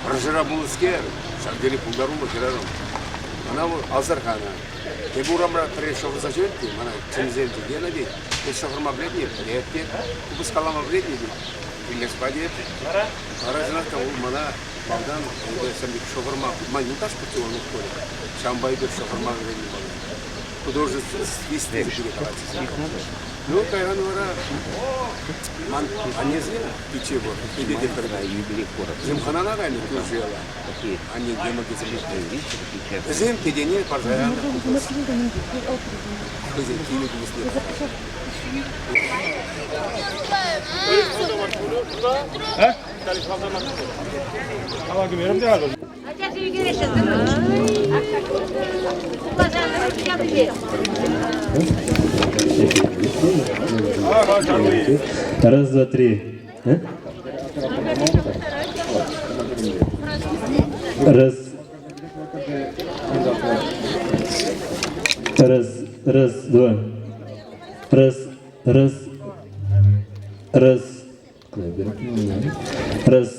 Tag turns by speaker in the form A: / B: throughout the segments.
A: Вӑрҫӑра пулнӑскер, ҫав тери пултаруллӑ хӗрарӑм. Мана вӑл асӑрханӑ. Эпӗ урамра пӗрре шӑхӑрса ҫӳрет те, мана чӗнсен те, Гена тет, эс шӑхӑрма пӗлетни? Пӗлет тет. Купӑс калама пӗлетни тет. Пиллешпа тет. Вара? Вара чӑнах та вӑл мана малтан ӗнтӗ шӑхӑрма, ман юлташ пурччӗ вӑл школе. Ҫавӑнпа эпир шӑхӑрма вӗреннӗ малтан. Художество свистнӗ пире калатчӗ. Ну, кайран вара ман аннесем пичче пур, пире те пӗр Вӗсем хӑнана кайнӑ кӳршӗ яла. Анне йӑмӑкӗсем. Вӗсем тетене парса янӑ купӑс. Хӑйсен килӗ купӑсне.
B: Раз, два, три. Раз. Раз, раз, два. Раз, раз, раз. Раз.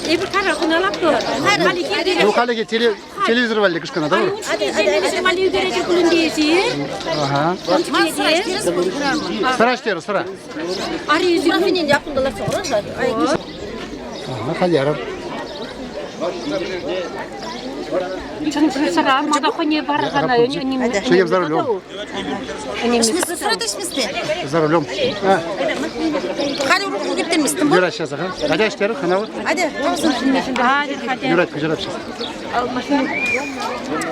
C: Эпир кара хуналаппӑр.
D: Ну, халӗ телевизор валли кӑшкӑна, да?
C: Валли ӳкеречӗ пулин тейӗ-ши?
D: Ага. Сыра ӗҫтерӗ, сыра. Ага, халяров. Шегем за рулем. За рулем. Юрать сейчас, ага. Адя ӗҫтерӗр, хӑна вот. Юрать, куҫарап сейчас.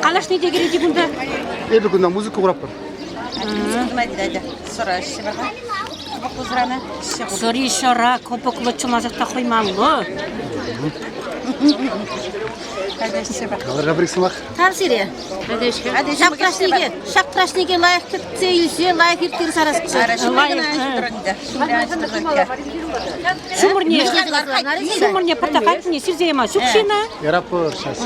C: Калашни те кӗрет кунта.
D: Эпӗ кунта музыка куратпӑр.
C: Сӑри ҫӑра кӑпӑклӑ чӑмасах та хӑймаллӑ.
D: Калӑр пӗр сӑмах.
E: Тав сире. Ҫак праҫнике, ҫак праҫнике лайӑх кӗтсе илсе, лайӑх ирттерсе сарасчӗ.
C: Ҫумӑрне, ҫумӑрне пӑртакатне сирсе яма ҫук шина.
D: Ярапӑр сейчас.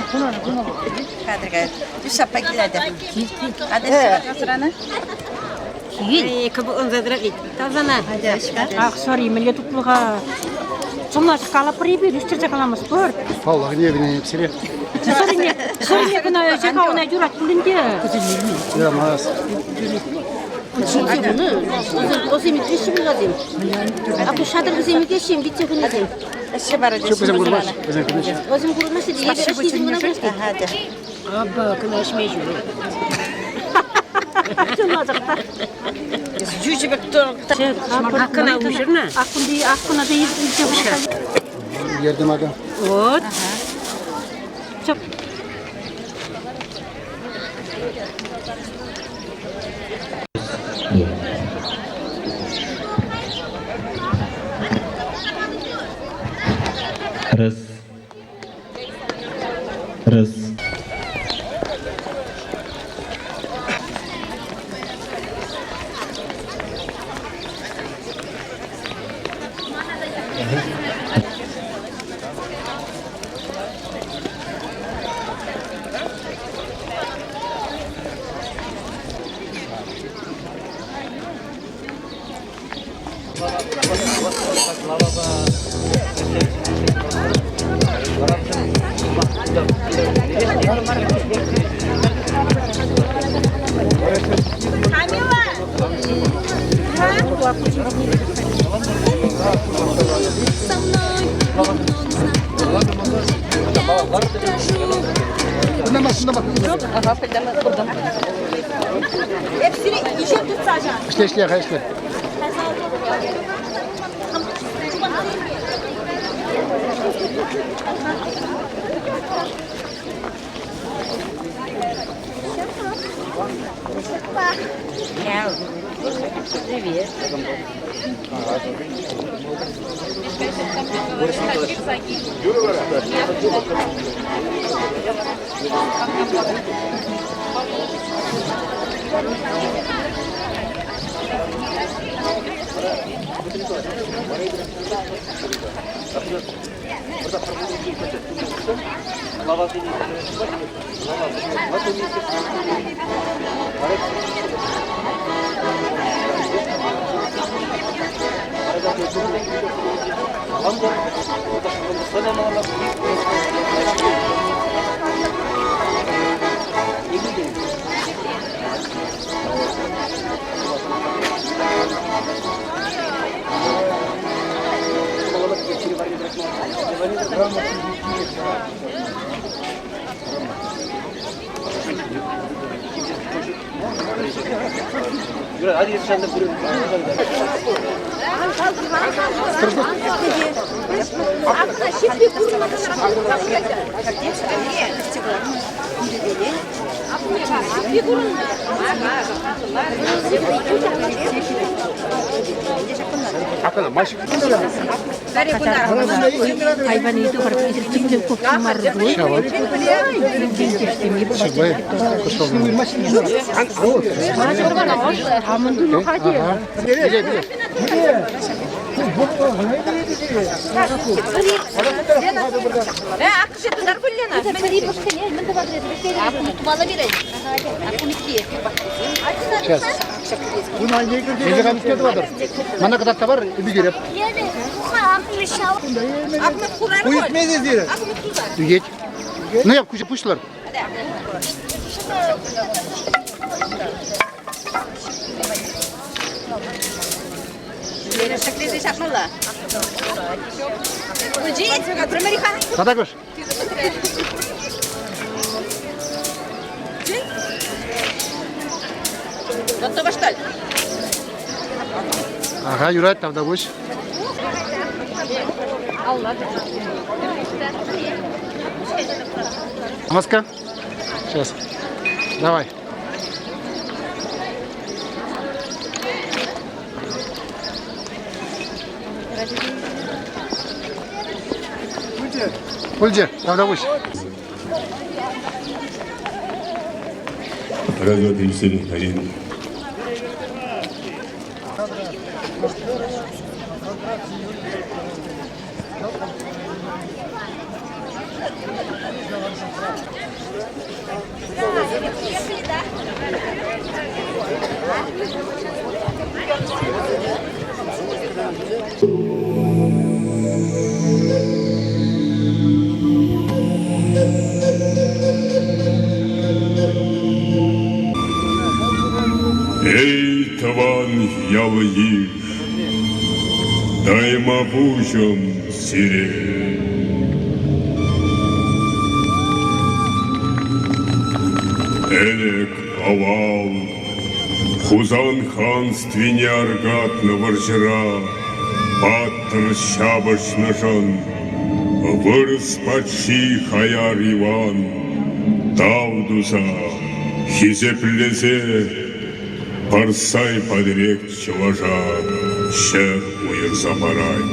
C: Ах, сори, мӗнле тутлӑха. Чӑнласах калӑпӑр эпир, ӳстерсе каламастпӑр.
D: Паллах, не винен сире.
C: Сӑрине, сӑрине кӑна ӗҫе-ха, ӑна юрать пулин те.
D: Ямас.
E: А ку шатӑркӑсем ӳкеҫҫӗ, витсе хунисем.
D: Ҫук, вӗсем курмаҫҫӗ. Вӗсем курмаҫҫӗ.
E: Вӗсем курмаҫҫӗ те, эпир ӗҫнисем кӑна курмаҫҫӗ.
C: Апа, кӑна ӗҫме ҫук. Чӑнласах та.
F: Аккана уҫӑрнӑ.
C: Аккунти аккуна та илсе пуҫа.
D: Ертӗм акӑ.
C: Вот. Чӑп.
B: Раз. Раз.
D: Ӗҫле, ӗҫле, ӗҫле.
F: Привет.
C: Айван ыйту тӗплӗ кухмар
D: Биле, биле. Сейчас. Еле камыскеді батыр. Мана катар бар, үбігереп. Үгет. Ну, я куча пушлар. Тата көш. Ага, юрать, там давусь. Маска. Сейчас. Давай. Пульде, там давусь.
G: Раз, два, три, четыре, один. Эй, тӑван ял-йыш, тайма пуҫӑм сире. Ӗлӗк авал Хусан ханствине аркатнӑ вӑрҫӑра паттӑр ҫапӑҫнӑшӑн вырӑс патши Хаяр Иван тав туса, хисеплесе Парсай Патирек чӑваша ҫӗр уйӑрса парать.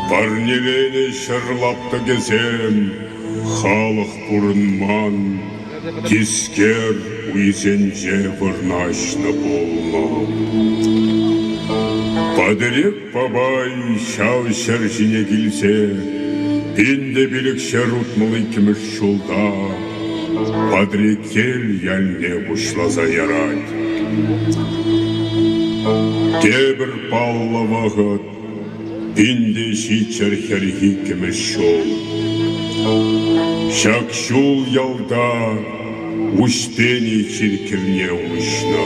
G: Парнеленӗ ҫӗр лаптӑкӗсем халӑх пурӑнман тискер уйсенче вырнаҫнӑ пулнӑ. Патирек папай ҫав ҫӗр ҫине килсе 1562 ҫулта Патреккел ялне пуҫласа ярать. Тепӗр паллӑ вӑхӑт. 1742 ҫул. Ҫак ҫул ялта Уҫтени чиркӗвне уҫнӑ.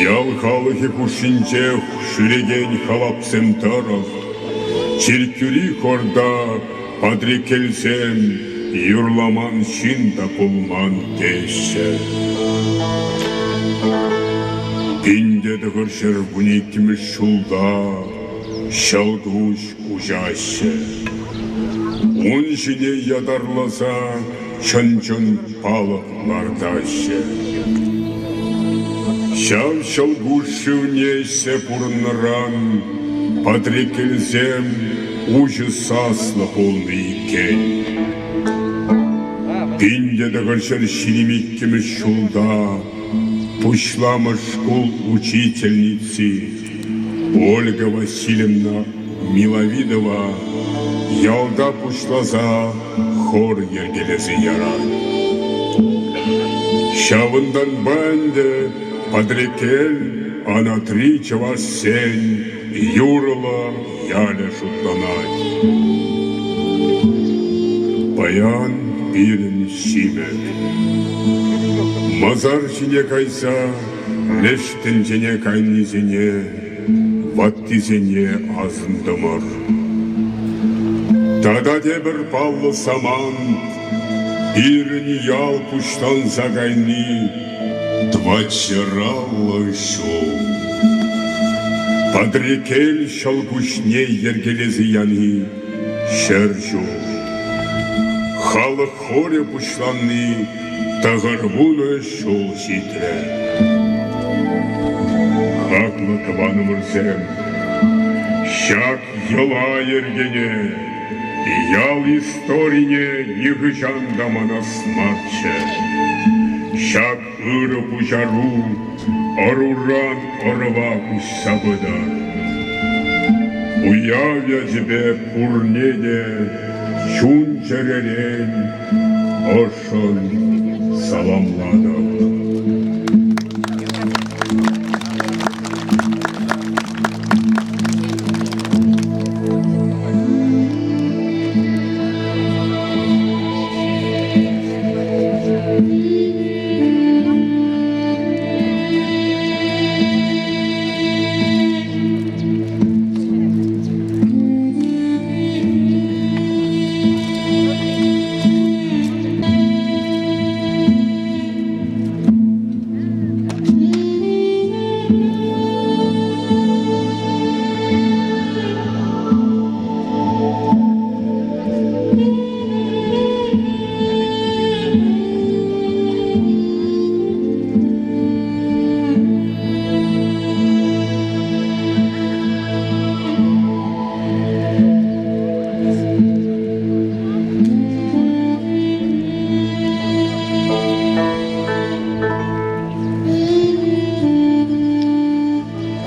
G: Ял халӑхӗ хушшинче ҫӳрекен халапсем тӑрӑх чиркӳри хорта Патреккелсем юрламан ҫын та пулман теҫҫӗ. 1912 ҫулта ҫӑлкуҫ уҫаҫҫӗ. Ун ҫине ятарласа чӑн-чӑн палӑк лартаҫҫӗ. Ҫав ҫӑлкуҫ шывне ӗҫсе пурӑннӑран Патреккелсем уҫӑ саслӑ пулнӑ иккен. 1922 ҫулта пуҫламӑш шкул учительници Ольга Васильевна Миловидова ялта пуҫласа хор йӗркелесе ярать. Ҫавӑнтанпа ӗнтӗ Патреккел анатри чӑвашсен юрӑллӑ ялӗ шутланать. Паян пирӗн ҫимӗк. Масар ҫине кайса леш тӗнчене кайнисене, ваттисене асӑнтӑмӑр. Тата тепӗр паллӑ самант пирӗн ял пуҫланса кайни 450 ҫул. Патреккел ҫӑлкуҫне йӗркелесе яни 100 ҫул. Халӑх хорӗ пуҫланни 90 ҫул ҫитрӗ. Хаклӑ тӑванӑмӑрсем, ҫак йӑла-йӗркене, ял историне нихӑҫан та манас марччӗ. Ҫак ырӑ пуҫару ӑруран ӑрӑва куҫса пытӑр. Уяв ячӗпе пурне те чун-чӗререн ӑшшӑн саламлатӑп.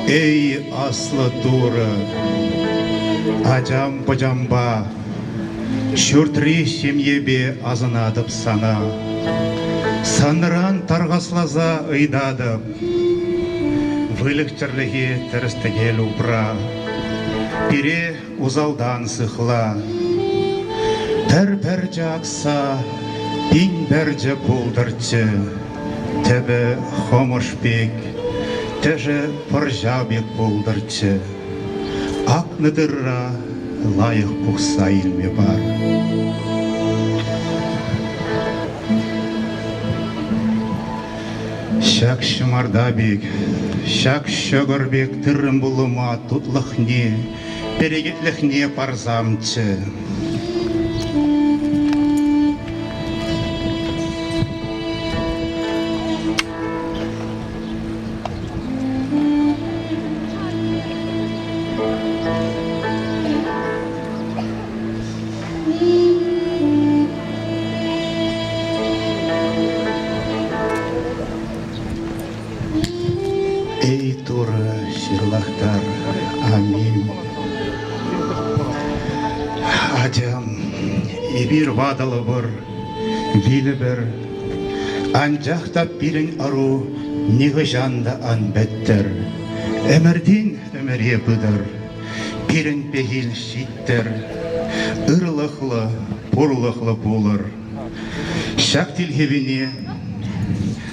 H: Эй, аслӑ Турӑ, ачам-пӑчампа, ҫуртри ҫемьепе асӑнатӑп сана. Санран тархасласа ыйтатӑп, выльӑх-чӗрлӗхе тӗрӗс-тӗкел упра, пире усалтан сыхла. Пӗр пӗрчӗ акса пин пӗрчӗ пултӑрччӗ, тӗпӗ хӑмӑш пек, тӗшӗ пӑрҫа пек пултӑрччӗ. Акнӑ тырра лайӑх пухса илме пар. Ҫак ҫӑмарта пек, ҫак ҫӑкӑр пек тыррӑм пулӑма тутлӑхне, перекетлӗхне парсамччӗ. Эй, Турӑ, ҫырлахтар, аминь. Ачам, эпир ватӑлӑпӑр, вилӗпӗр, анчах та пирӗн ӑру нихӑҫан та ан пӗттӗр. Ӗмӗртен. Ӗмӗр-ӗмӗре пытӑр, пирӗн пехил ҫиттӗр, ырлӑхлӑ, пурлӑхлӑ пулӑр. Ҫак тилхепене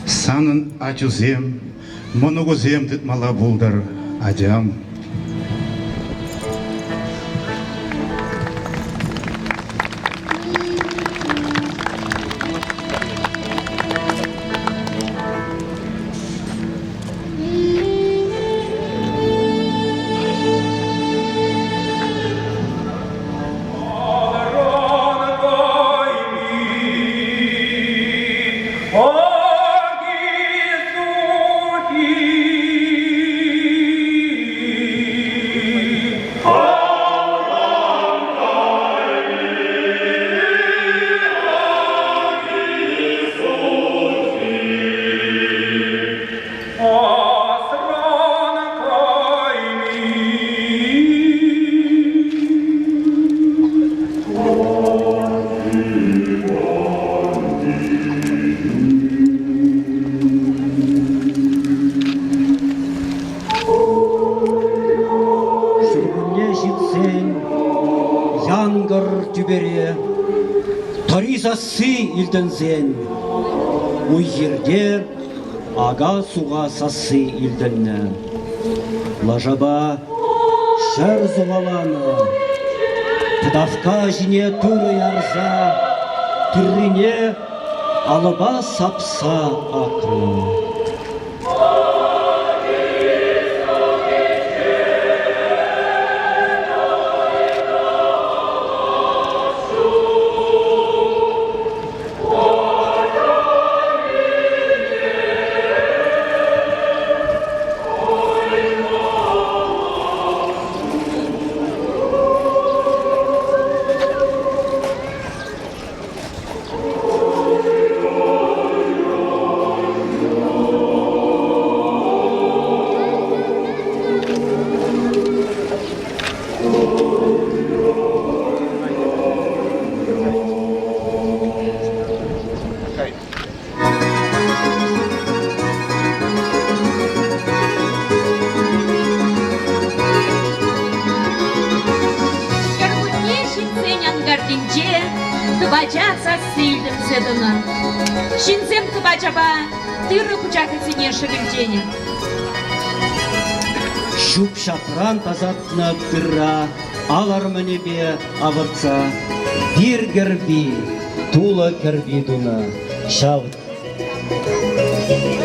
H: санӑн ачусем, мӑнукусем тытмалла пултӑр, ачам.
I: Ҫуркунне ҫитсен янкӑр тӳпере тӑри сасси илтӗнсен уй-хирте ака-суха сасси илтӗннӗ. Лашапа ҫӗр сухаланӑ, пӑтавкка ҫине тырӑ ярса тыррине алӑпа сапса акнӑ.
J: Кӗркунне ҫитсен анкартинче тӑпача сасси илтӗнсе тӑнӑ. Ҫынсем тӑпачапа тырӑ пучахӗсене шӗкӗлченӗ.
I: Ҫӳп-ҫапран тасатнӑ тырра ал арманӗпе авӑртса вир кӗрпи, тулӑ кӗрпи тунӑ. Ҫав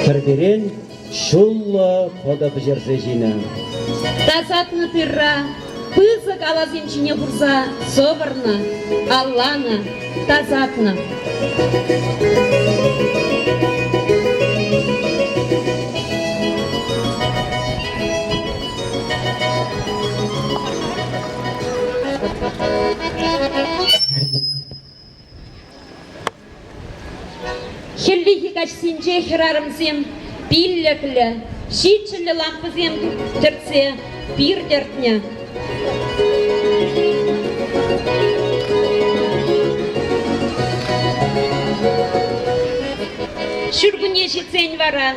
I: кӗрперен ҫуллӑ пӑтӑ пӗҫерсе ҫинӗ.
J: Тасатнӑ тырра пысӑк аласем ҫине хурса сӑвӑрнӑ, алланӑ, тасатнӑ. Хӗллехи каҫсенче хӗрарӑмсем пиллӗклӗ, ҫиччӗллӗ лампӑсем тӗртсе пир тӗртнӗ. Ҫуркунне ҫитсен вара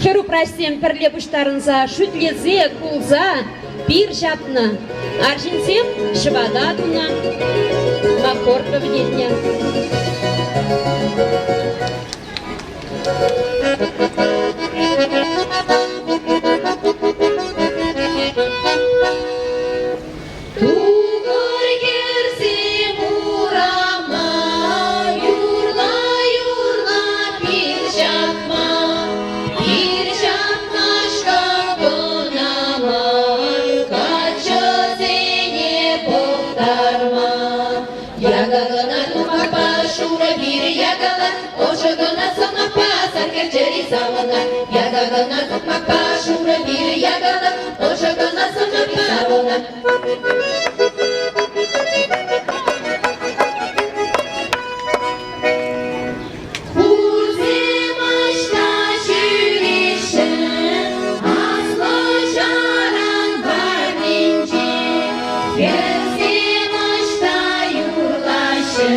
J: хӗрупраҫсем пӗрле пуҫтарӑнса шӳтлесе, кулса пир ҫапнӑ. Арҫынсем ҫӑпата тунӑ, махорка вӗтетнӗ. Тукӑр хӗрсем урама юрла-юрла пир ҫапма, пир ҫапмашка кӑна мар, каччӑсене пӑхтарма. Яка кӑна тумапа шурӑ пир якала, ӑшӑ кӑна сӑмахпа сар хӗр чӗри савӑнать. Яка кӑна тукмакпа шурӑ пир якала, ӑшӑ кӑна сӑмахпа савӑнать. Хурсем ӑҫта ҫӳреҫҫӗ, аслӑ ҫаран варринче, хӗрсем ӑҫта юрлаҫҫӗ,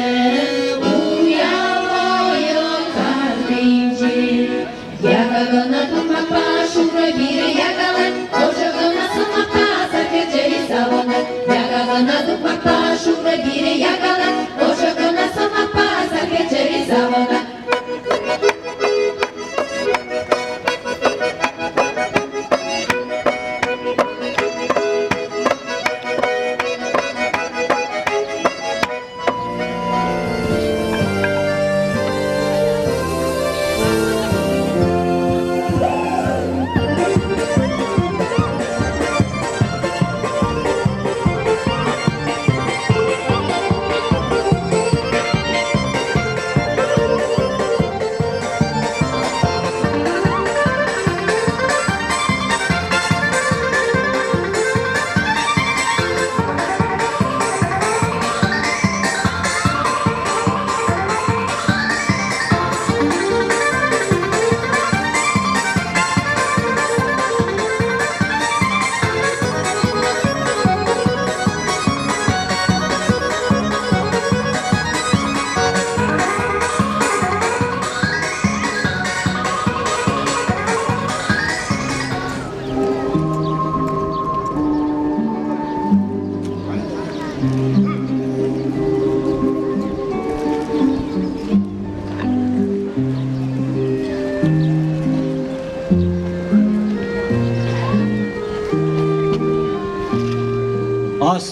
J: уяв вӑйӑ картинче. Яка кӑна тукмакпа шурӑ пир якалать, ӑшӑ кӑна сӑмахпа.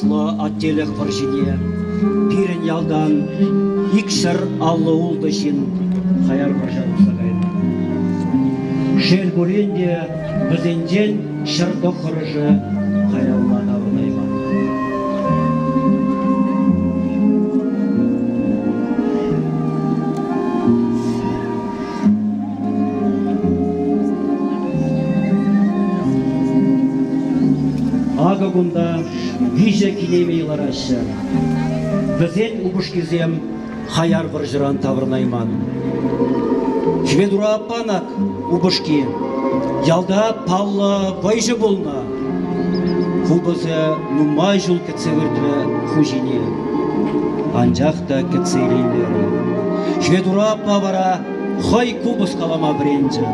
I: Аслӑ Аттелӗх вӑрҫине пирӗн ялтан 256 ҫын хаяр вӑрҫа тухса кайнӑ. Шел пулин те, вӗсенчен 109-шӗ каялла таврӑнайман. Акӑ кунта виҫӗ кинемей лараҫҫӗ. Вӗсен упӑшкисем хаяр вӑрҫӑран таврӑнайман. Хветура аппан ак упӑшки ялта паллӑ вӑйҫӑ пулнӑ. Купӑсӗ нумай ҫул кӗтсе выртрӗ хуҫине. Анчах та кӗтсе илеймерӗ. Хветура аппа вара хӑй купӑс калама вӗренчӗ.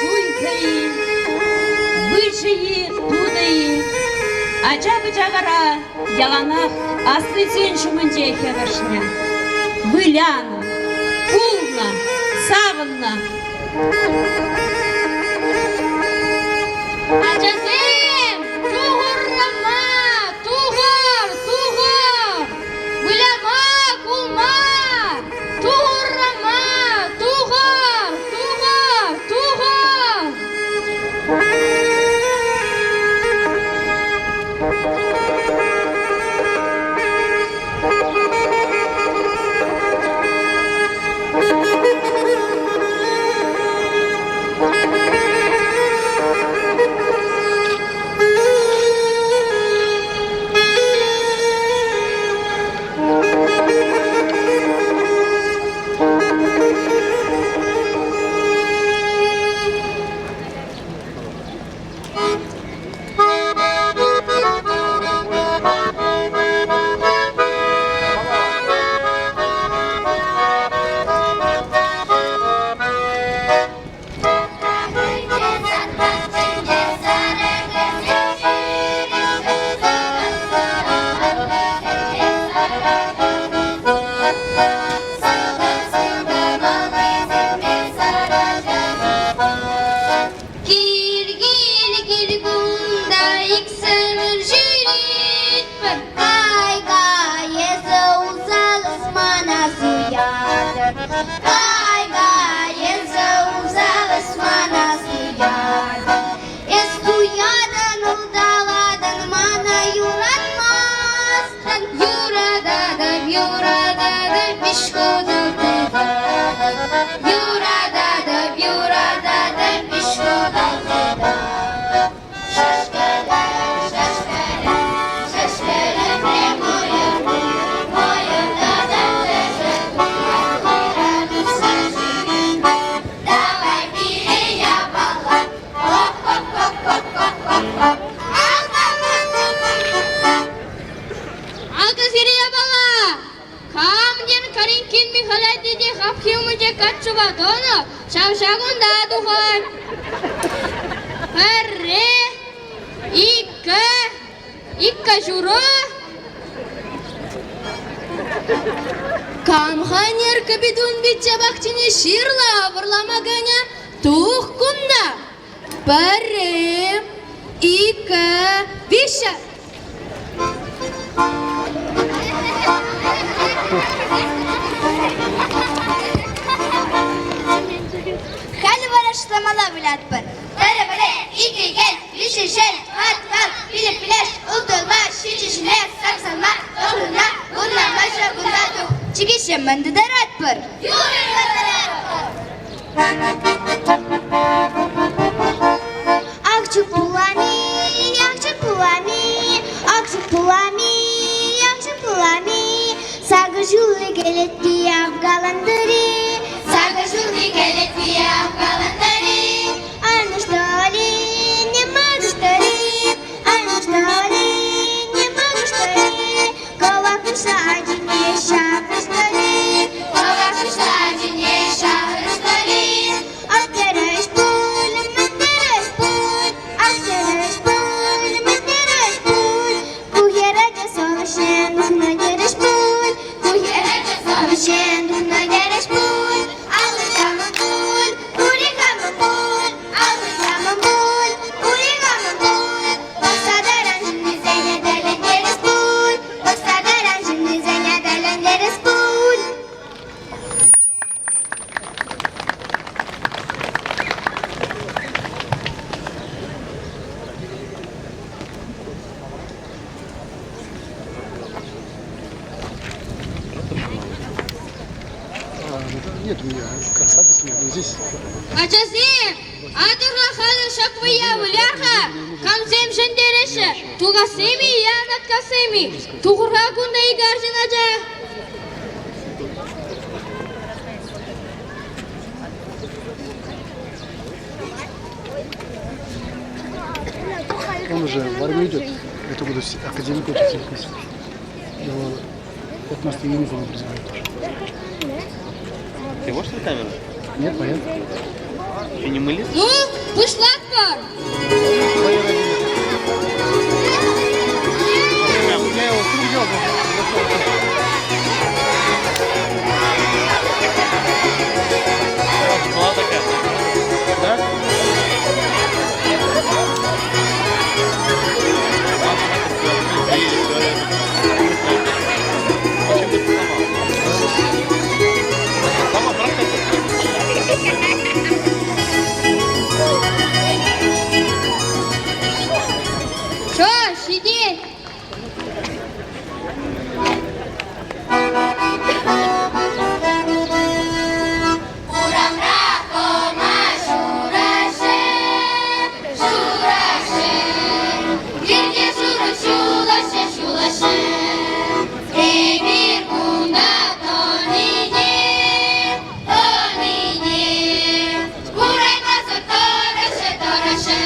J: Хуйхӑ-и, выҫӑ-и, тутӑ-и, ача-пӑча вара яланах аслисен ҫумӗнче хӗвӗшнӗ, вылянӑ, кулнӑ, савӑннӑ.
K: Ачасем, тухӑр-ма, тухӑр, тухӑр! Выляма, кулма! Тухӑр-ма, тухӑр, тухӑр, тухӑр! Кил, кил, кил кунта иксӗмӗр ҫӳретпӗр. Кай, кай, эсӗ усал мана суятӑн. Кай, кай, эсӗ усал мана суятӑн. Эс суятӑн, улталатӑн, мана юратмастӑн. Юрататӑп, юрататӑп, виҫ хутӑл тытатӑп. Юрататӑп, юрататӑп, виҫ хутӑл тытатӑп. Шашкӑлар, шашкӑлар, шашкӑлар, мойӑр, мойӑр тата тӗшӗ Давай пире япала, хоп-хоп-хоп-хоп. Пӗрре, иккӗ, иккӗ ҫурӑ. Кам-ха ӗнер Капитун пичче пахчине ҫырла вӑрлама кӗнӗ? Тух кунта! Пӗрре, иккӗ, виҫҫӗ.
L: Халӗ вара шутламалла вылятпӑр. Пӗрре, пӗрре, иккӗ, икӗ, виҫҫӗ, ҫӗр, тӑваттӑ, пилӗк, пилеш, улттӑ, ылма, ҫиччӗ, ҫӗмӗр, сакӑр, салма, тӑхӑр, вуннӑ, ваҫҫа, вунна, тух. Чӗкеҫе мӗн тытаратпӑр? Юрӑ юрлаттаратпӑр. Ак чуп пулами, ак чуп пулами, ак чуп пулами, ак чуп пулами, сакӑр ҫулли кӗлетки авкалантӑр-и, сакӑр ҫулли кӗлетки авкалантӑр-и, а ну что ли, не могу что ли, а ну что ли, не могу что ли, кӑвак куҫлӑ ачине ҫакрӗ что ли, кӑвак куҫлӑ ачине ҫакрӗ что ли, ак терӗҫ пуль, мӗн терӗҫ пуль, ак терӗҫ пуль, мӗн терӗҫ пуль, ку хӗрача совӗҫрен тухнӑ терӗҫ пуль, ку хӗрача совӗҫрен тухнӑ терӗҫ пуль, алли камӑн пуль, ури камӑн пуль, алли камӑн пуль, ури камӑн пуль, пӑхса тӑран ҫыннисене тӗлӗнтерес пуль, пӑхса тӑран ҫыннисене тӗлӗнтерес пуль.
D: Нет, у меня как запись нет, но здесь.
K: Ачасем, атьӑр-ха халӗ ҫак вӑййа выляр-ха. Камсем ҫӗнтереҫҫӗ? Тукассем-и е Анаткассем-и? Тухӑр-ха кунта икӗ арҫын ача.
D: Он уже в армию идет. Это буду академик учиться. Его 15 июня, по-моему, призывают тоже.
M: Ты можешь на камеру?
D: Нет, понятно.
M: Ты не мылись?
K: Ну, пуҫлатпӑр.
D: Я его круг
M: Была такая. Да? Зачем ты сломал? Сломал, правда?
K: Что, сидеть? Урамра кӑна ҫураҫҫӗ, ҫураҫҫӗ. Хирте шурӑ ҫулаҫҫӗ, ҫулаҫҫӗ. Эпир кунта тӑнине, тӑнине кураймасӑр тӑраҫҫӗ, тӑраҫҫӗ.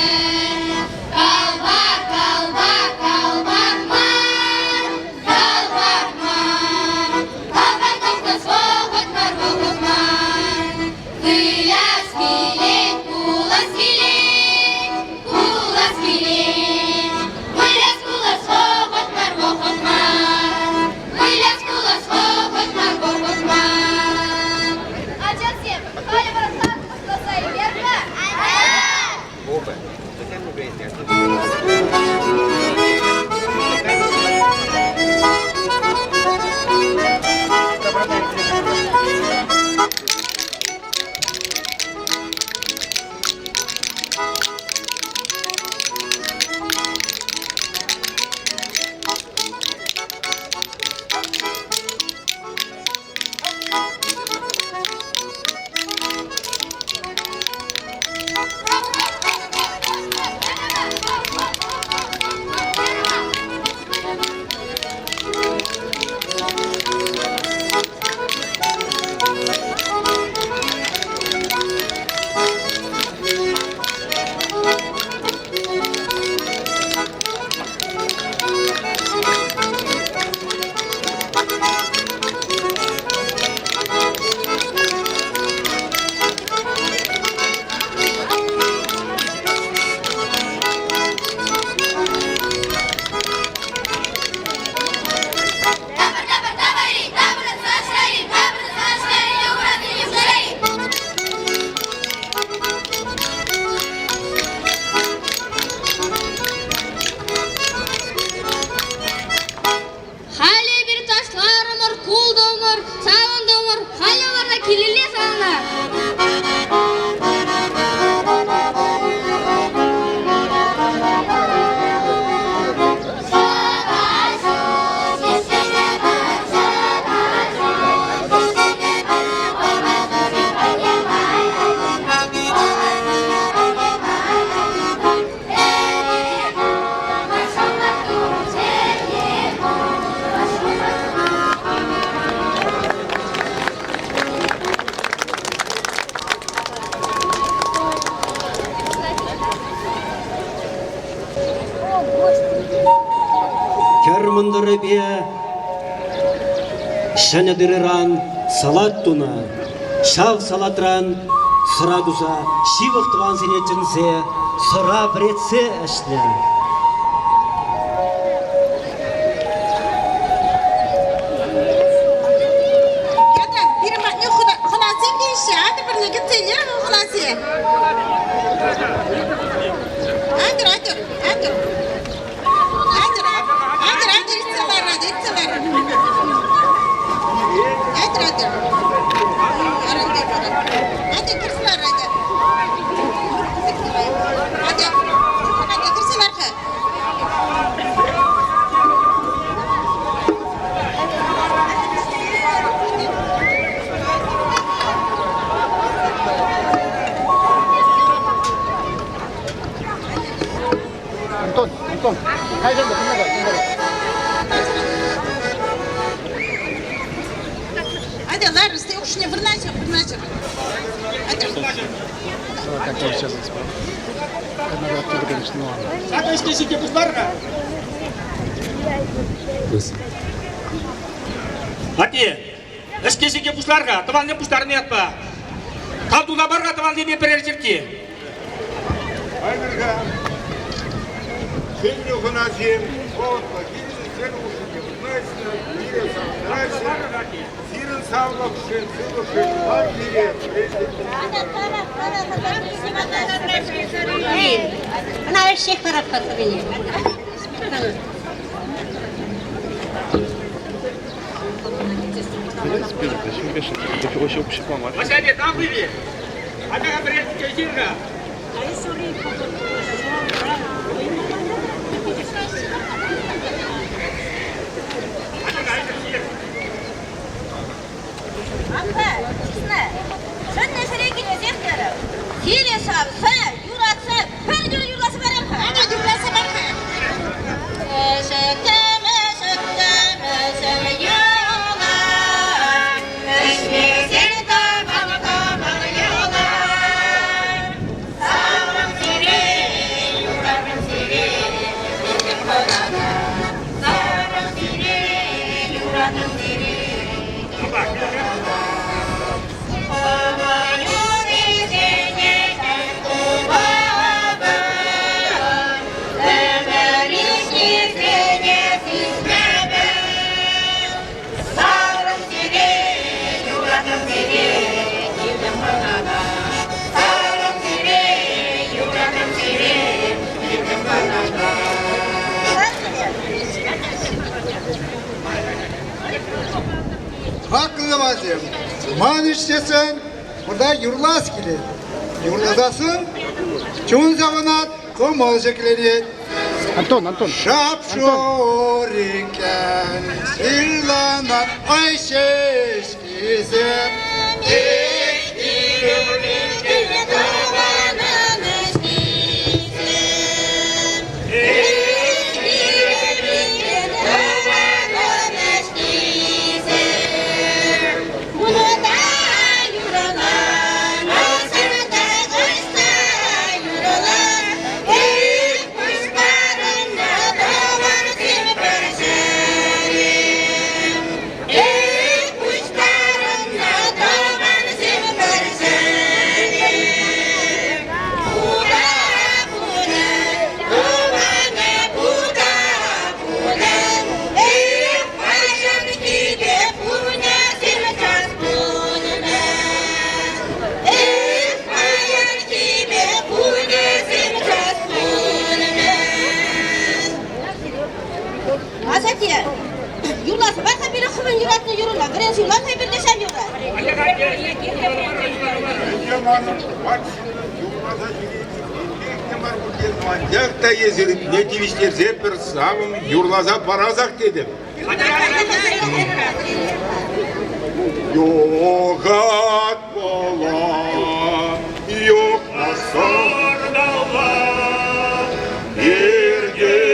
K: Калпак, калпак, калпак мар, калпак мар. Калпак тухнӑ вӑхӑт мар, вӑхӑт мар. Выляс килет, кулас килет, кулас килет. Выляс, кулас вӑхӑт мар, вӑхӑт мар. Выляс, кулас вӑхӑт мар, вӑхӑт мар.
L: Ачасем, халӗ вара сасӑ илер-ха.
M: Оба. Зачем вы говорите?
I: Кӗр мӑнтӑрӗпе ҫӗнӗ тырӑран салат тунӑ. Ҫав салатран сӑра туса ҫывӑх тӑвансене чӗнсе сӑра вӗретсе ӗҫнӗ.
N: Ята, пирӗн патне хӑнасем килеҫҫӗ. Атьӑр пӗрле кӗтсе илер-ха хӑнасем. Атьӑр, атьӑр, атьӑр. Атьӑр, атьӑр, атьӑр, иртсе ларӑр, иртсе ларӑр. Атьӑр, атьӑр. Атьӑр, кӗрсе ларӑр, атьӑр. Атьӑр, атьӑр, кӗрсе лар-ха.
D: Антон, Антон, кайсам та, кунта кунта.
N: Атя, лар, ушне вырнаҫӑр, вырнаҫӑр. Атя.
D: Как я сейчас Надо оттуда, конечно, ну ладно.
M: Ҫакӑ ӗҫке-ҫике пуҫлар-ха. Атте, ӗҫке-ҫике пуҫлар-ха, тӑванне пуҫтарни ятпа. Тав туса пар-ха тӑвансене пӗрер черкке.
G: Айтӑр-ха, ҫӗнӗ хӑнасем, хӑвӑртлӑ килнӗ сӗр хушшине вырнаҫнӑ, пире савӑнтараҫҫӗ. Сирӗн савлӑхшӑн, сывлӑхшӑн мар пире
E: Ӑна ӗҫсех паратпӑр хӑвине.
M: Васяне, там были? Атя-ха пӗрер черкке.
E: Аппа, чысна, чӑннӑ ҫӗре килесех терӗ. Киле савса, юратса, пӗр юр юрласа парам-ха.
N: Ана юрласа пар-ха.
E: Ӗшӗккӗм, ӗшӗккӗм, ӗшӗм юлать. Ӗҫмесен тӑван тӑван юлать. Саврӑм сире, юратрӑм сире, килтӗм хӑнана. Саврӑм сире, юратрӑм сире, килтӗм хӑнана. Хӑвӑрюрисене тӗл тупатӑп, ӗмӗр ӳснисене сисмепӗр. Саврӑм сире, юратрӑм сире, килтӗм хӑнана. Саврӑм сире, юратрӑм сире, килтӗм хӑнана.
O: Хаклӑ тӑвансем, ман ӗҫтешсем, кунта юрлас килет. Юрласассӑн чун савӑнать, кӑмӑл ҫӗкленет.
D: Антон, Антон.
O: Шап-шур иккен ҫырланан ай ҫеҫкисем. Эх,
J: Тӑванӑн ӗҫкисем. Эх, тӑванӑн ӗҫкисем. Унта юрлан, асӑрта кайса юрлан. Эх, пуҫтарӑннӑ тӑвансем пӗр ҫӗре. Эх, пуҫтарӑннӑ тӑвансем пӗр ҫӗре. Пута пулӗ, тӑванӗ пута пулӗ. Эх, паянхипе пунӗсем час пулмӗ. Эх, паянхипе пунӗсем час пулмӗ.
E: Асатте, юрласа пар-ха пире хӑвӑн юратнӑ юрӑна. Вӗренсе юрлар-ха эпир те ҫав юрра.
G: Анчах та эсир не тивӗҫтерсе пӗр савӑм юрласа парасах тетӗп. Юхать пӑла, юхнӑ сӑрталла, иртетӗме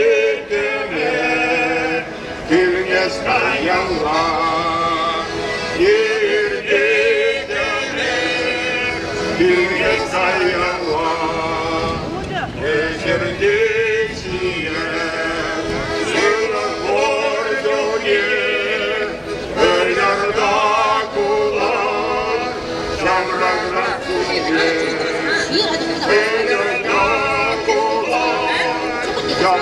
G: килмест каялла. Иртетӗме килмест каялла. Кӗҫӗртет ҫине.
M: Ну,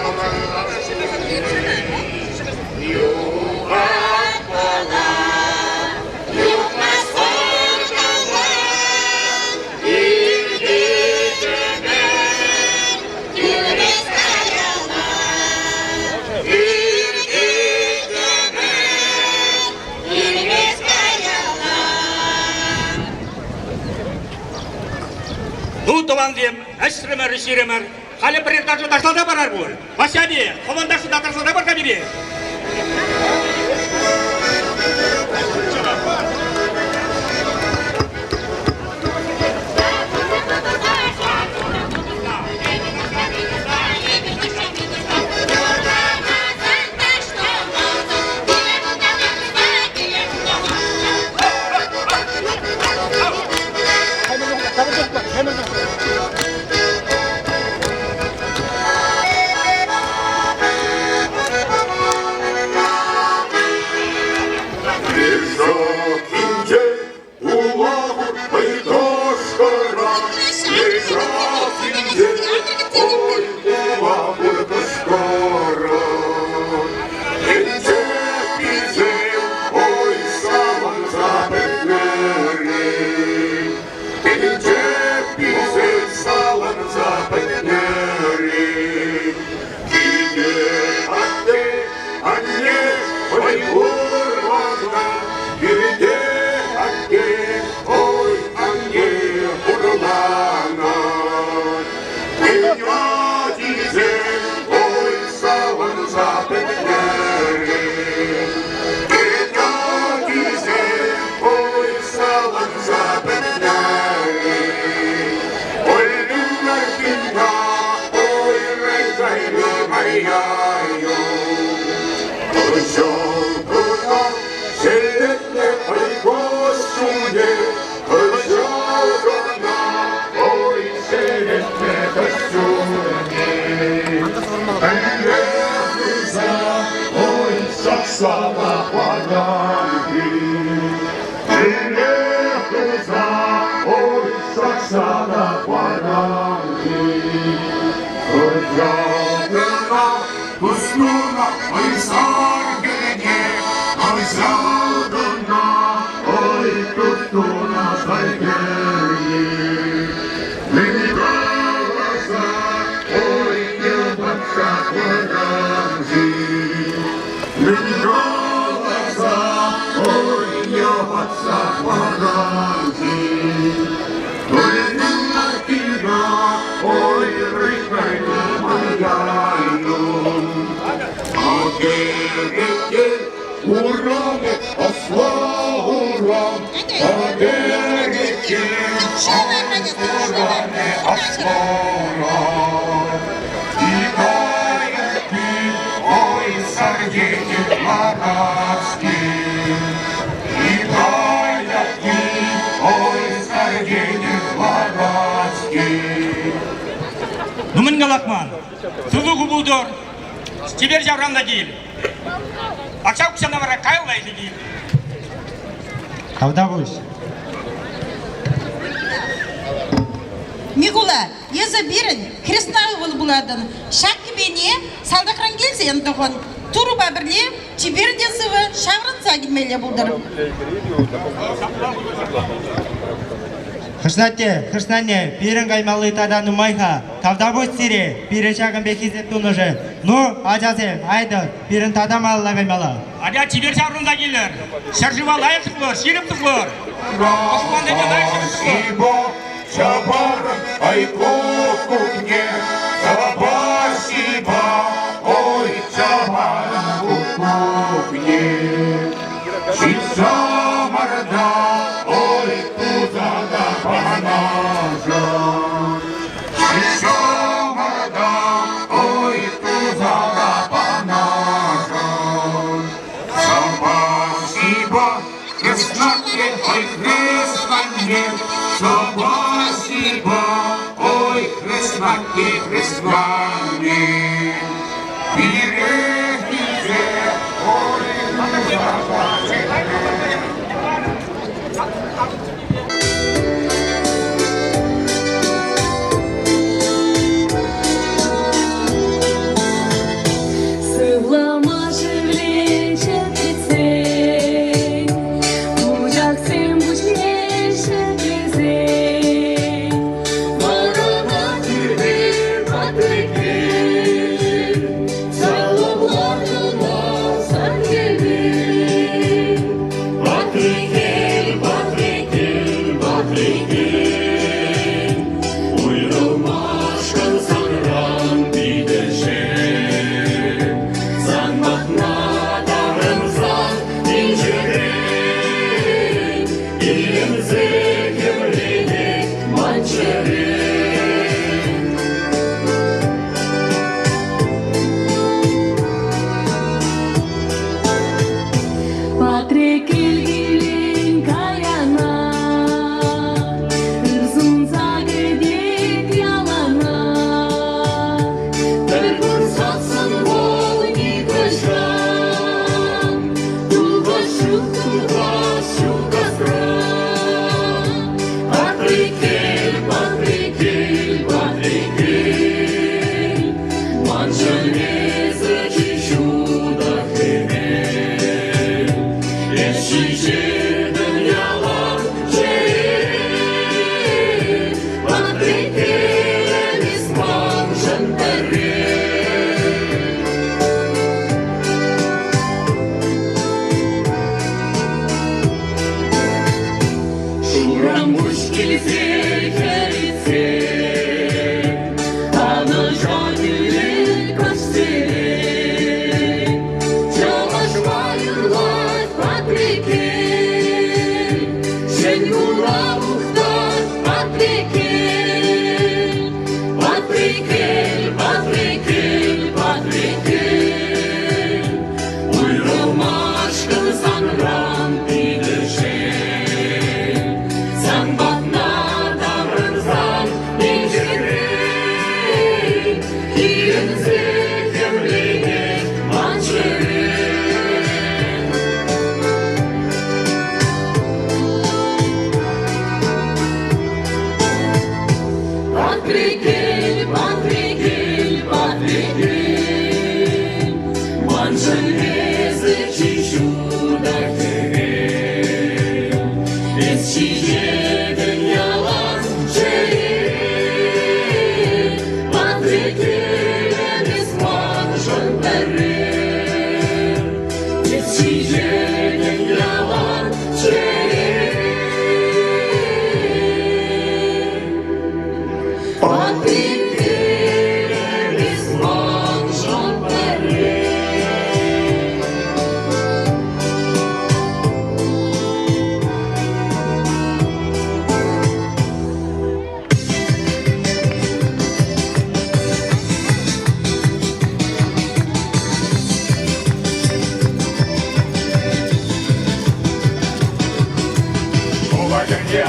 M: тӑвансем, ӗҫрӗмӗр, ҫирӗмӗр. Халӗ пӗрер ташӑ ташласа парар пуль. Ваҫҫапи, хӑвӑн ташшуна ташласа пар-ха пире. Ну мӗн калакман? Сывлӑху пултӑр. Чипер ҫавран та кил. Ача укҫана вара каялла илсе кил.
P: Тавтапуҫ.
N: Микула, эсӗ пирӗн хресна ывӑл пулатӑн. Ҫак кӗпене салтакран килсен тӑхӑн. Турӑпа пӗрле чипер те сывӑ ҫаврӑнса килмелле пултӑр.
P: Хыснатте, хыснанне, пирӗн каймалли тата нумай-ха. Тавтапуҫ сире, пире ҫакӑн пек хисеп тунӑшӑн. Ну, ачасем, айтӑр, пирӗн тата малалла каймалла.
M: Атя чипер ҫаврӑнса килӗр. Ҫӗршыва лайӑх сыхлӑр, ҫирӗп сыхлӑр. Тӑшмансене лайӑх ҫирӗп сыхлӑр.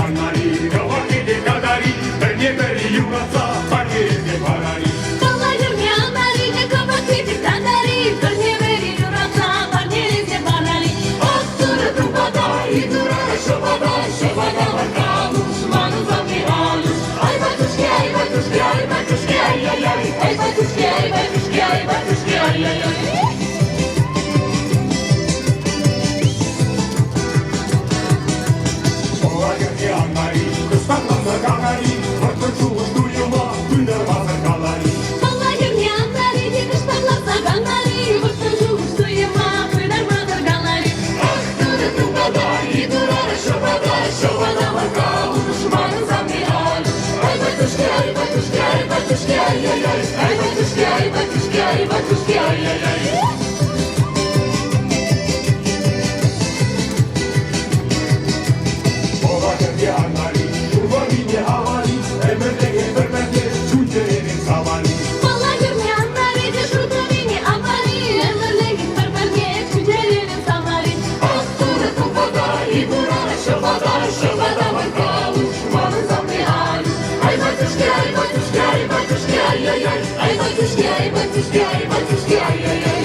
G: аннари, кӑвакки те катари, пӗрне-пӗри юратса парнелесе парари.
J: Палла хӗрне аннари те кӑвакки те катари, пӗрне-пӗри юратса парнелесе парари. Ах, турӑ тупата, и тура ҫӑпата, ҫӑпата варкалуш, манӑн савни Алюш. Ай, батюшки, ай, батюшки, ай, батюшки, ай-яй-яй, ай, батюшки, ай, батюшки, ай, батюшки, ай-яй-яй.
G: Палла хӗрне аннари, кӑштакланса канари, вӑрттӑн шухӑш туйӑма пытармасӑр калари.
J: Палла хӗрне аннари те кӑштакланса канари, вӑрттӑн шухӑш туйӑма пытармасӑр калари.
G: Ах, турӑ тупата, и тура ҫӑпата, ҫӑпата варкалуш, манӑн савни Алюш. Ай, батюшки, ай, батюшки, ай, батюшки, ай-яй-яй, ай, батюшки, ай, батюшки, ай, батюшки, ай-яй-яй. Пӑла хӗрне аннари, шурваррине авари, ӗмӗрлӗхе пӗр-пӗрне чун-чӗререн савари.
J: Палла хӗрне аннари те шуртӑрине авари, ӗмӗрлӗхе пӗр-пӗрне чун-чӗререн савари.
G: Ах, турӑ тупата, и тура ҫӑпата, ҫӑпата варкалуш, манӑн савни Алюш. Ай, батюшки, ай, батюшки, ай, батюшки, ай-яй-яй, ай, батюшки, ай, батюшки, ай, батюшки, ай-яй-яй.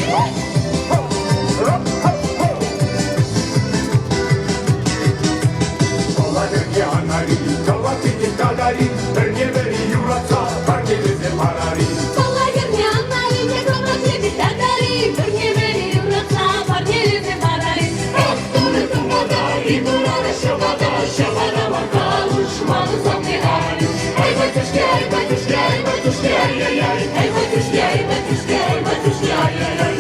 G: Пӑла хӗрне аннари, кӑваккине катари, пӗрне-пӗри юратса парнелесе парари.
J: Палла хӗрне аннари те кӑвакки те катари, пӗрне-пӗри юратса парнелесе парари.
G: Ах, турӑ тупата, и тура ҫӑпата, ҫӑпата варкалуш, манӑн савни Алюш. Ай, батюшки, ай, батюшки, ай, батюшки, ай-яй-яй, ай, батюшки, ай, батюшки, ай, батюшки, ай-яй-яй.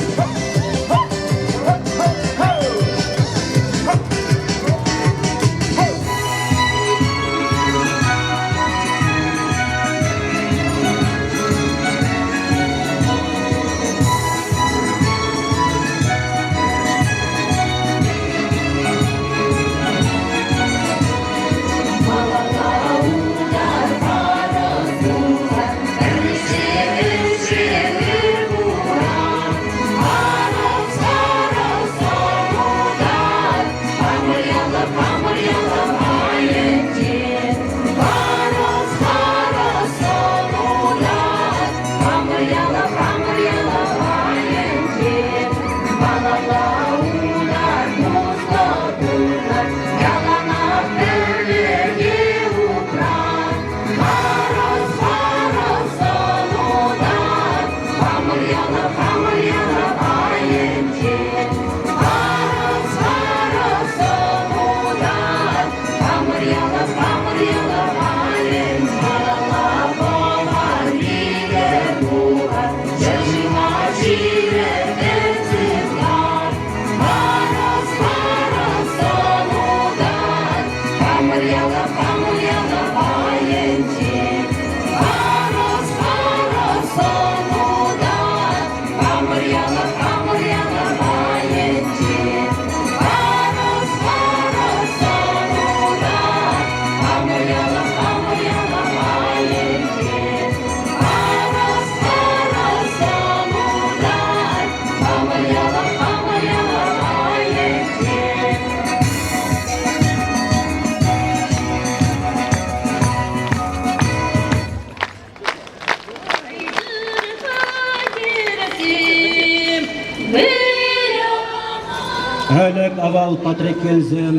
I: Ӗлӗк авал Патреккелсем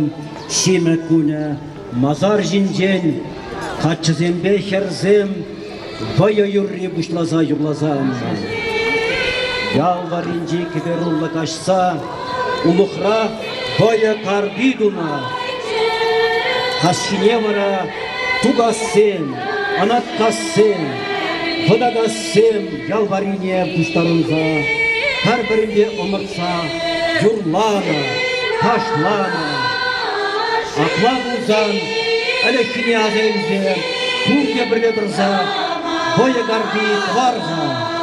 I: ҫимӗк кунӗ масар ҫинчен каччӑсемпе хӗрсем вӑйӑ юрри пуҫласа юрласа аннӑ. Ял варринчи кӗпер урлӑ каҫса улӑхра вӑйӑ карти тунӑ. Каҫхине вара Тукассем, Анаткассем, Вӑтакассем ял варрине пуҫтарӑнса пӗр-пӗринпе ӑмӑртса юрланӑ, ташланӑ. Апла пулсан ӗлӗкхине аса илсе пурте пӗрле тӑрса вӑйӑ карти тӑвар-ха.